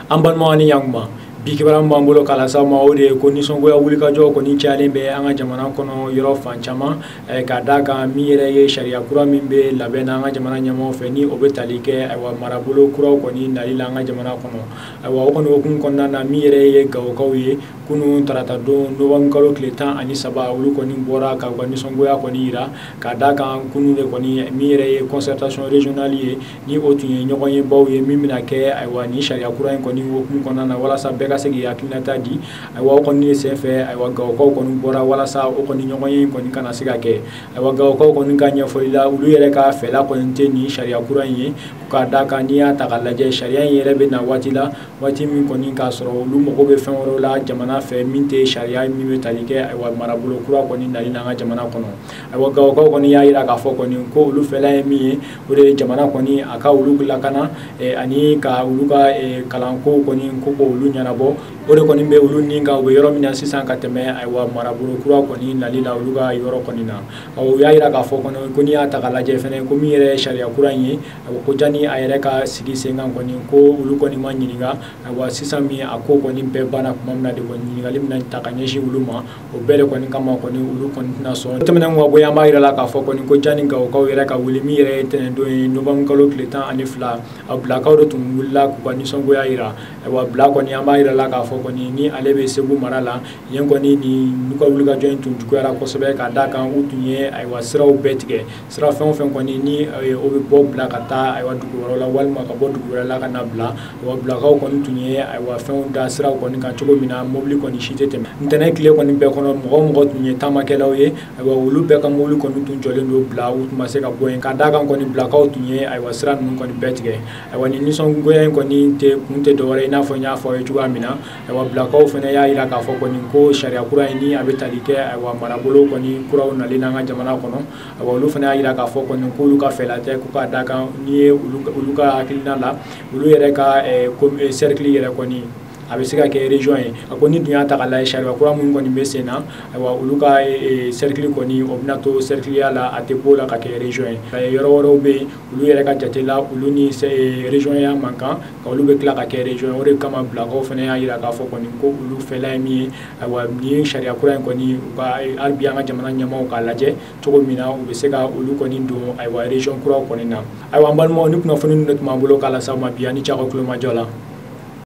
An balimaw ni ɲankuma, bi kibaruya min b'an bolo k'a lase aw ma, o de ye ko nisɔngoya wulikajɔ kɔni cayalen bɛ an ka jamana kɔnɔ yɔrɔ fan caman, k'a d'a kan min yɛrɛ ye sariya kura min bɛ labɛn na an ka jamana ɲɛmaaw fɛ, ni o bɛ tali kɛ ayiwa marabolo kuraw kɔni nali la an ka jamana kɔnɔ. Ayiwa, o kɔni hukumu kɔnɔna na, min yɛrɛ ye Gawokaw ye, kunun tarata don novembre kalo tile 13, olu kɔni bɔra ka u ka nisɔngoya kɔni yira, k'a d'a kan kunun de kɔni min yɛrɛ ye concertation régionale ye, ni o tun ye ɲɔgɔn ye baw ye min bɛna kɛ ayiwa ni sariya kura in kɔni hukumu kɔnɔna na, walasa bɛɛ ka se k'i hakilinata di. Ayiwa, o kɔni senfɛ, ayiwa, Gawokaw kɔni bɔra walasa o kɔni ɲɔgɔn ye kɔni kana se ka kɛ. Ayiwa, Gawokaw kɔni ka ɲɛfɔli la, olu yɛrɛ ka fɛla kɔni tɛ nin sariya kura in ye, k'a d'a kan n'i y'a ta k'a lajɛ, sariya in yɛrɛ bɛ na waati la, waati min kɔni k'a sɔrɔ olu mago bɛ fɛn wɛrɛw la jamana fɛ min tɛ sariya min bɛ tali kɛ ayiwa marabolo kura kɔni nali na an ka jamana kɔnɔ. Ayiwa, Gawokaw kɔni y'a jira k'a fɔ kɔni ko olu fɛla ye min ye, o de ye jamana kɔni a ka olu lakana ani ka olu ka kalanko kɔni ko k'olu ɲɛnabɔ. O de kɔni bɛ olu ni kan u bɛ yɔrɔ min na sisan ka tɛmɛ ayiwa marabolo kura kɔni nali la olu ka yɔrɔ kɔni na. U y'a jira k'a fɔ kɔni ko n'i y'a ta k'a lajɛ fɛnɛ, ko min yɛrɛ ye sariya kura in ye, ayiwa, ko janni a yɛrɛ ka sigi sen kan kɔni, ko olu kɔni ma ɲininka. Ayiwa, sisan min a ko kɔni bɛɛ banna tuma min na de kɔni ɲininkali bɛna ta ka ɲɛsin olu ma, o bɛɛ de kɔni kama kɔni olu kɔni tɛna sɔn. O tɛmɛnen kɔ ka bɔ yen, an b'a yira la k'a fɔ kɔni ko janni Gawokaw yɛrɛ ka wuli, min yɛrɛ ye tɛnɛndon ye novembre kalo tile 12, a Bilakaw de tun wulila k'u ka nisɔngoya yira. Ayiwa, Bila kɔni, an b'a yira la k'a fɔ kɔni ni ale bɛ Segu mara la yen kɔni, ni n'u ka wulikajɔ in tun juguyara kosɛbɛ, k'a d'a kan u tun ye ayiwa siraw bɛɛ tigɛ. Sira fɛn o fɛn kɔni ni o bɛ bɔ Bila ka taa ayiwa dugu wɛrɛw la walima ka bɔ dugu wɛrɛ la ka na Bila, ayiwa, Bilakaw kɔni tun ye ayiwa fɛnw da siraw kɔni kan cogo min na mobili kɔni si tɛ tɛmɛ. Ntɛnɛn tile kɔni bɛɛ kɔnɔ, mɔgɔ o mɔgɔ tun ye taamakɛlaw ye, ayiwa, olu bɛɛ ka mobili kɔni tun jɔlen don Bila, u tun ma se ka bɔ yen, k'a d'a kan kɔni Bilakaw tun ye ayiwa sira ninnu kɔni bɛɛ tigɛ. Ayiwa, nin nisɔngoya in kɔni tɛ kun tɛ dɔwɛrɛ i n'a fɔ n y'a fɔ aw ye cogoya min na. Ayiwa, Bilakaw fana y'a jira k'a fɔ kɔni ko sariya kura in ni a bɛ tali kɛ ayiwa marabolo kɔni kuraw nali n'an ka jamana kɔnɔ, ayiwa, olu fana y'a jira k'a fɔ kɔni k'olu ka fɛla tɛ, ko k'a d'a kan n'i ye olu ka hakilina la, olu yɛrɛ ka cercle yɛrɛ kɔni a bɛ se ka kɛ région ye. A ko ni dun y'a ta k'a lajɛ, sariya kura min kɔni bɛ sen na, ayiwa, olu ka cercle kɔni o bɛna to cercle ya la, a tɛ bɔ o la ka kɛ région ye. Yɔrɔ wɛrɛw bɛ yen, olu yɛrɛ ka jate la, olu ni région ya man kan, nka olu bɛ tila ka kɛ région ye. O de kama Bilakaw fana y'a jira k'a fɔ kɔni ko olu fɛla ye min ye, ayiwa, nin sariya kura in kɔni u ka hali bi an ka jamana ɲɛmaaw k'a lajɛ cogo min na u bɛ se ka olu kɔni don ayiwa région kuraw kɔni na. Ayiwa, an balimaw, ni kunnafoni ninnu de tun b'an bolo k'a lase aw ma bi, ani ce aw ka tulomajɔ la.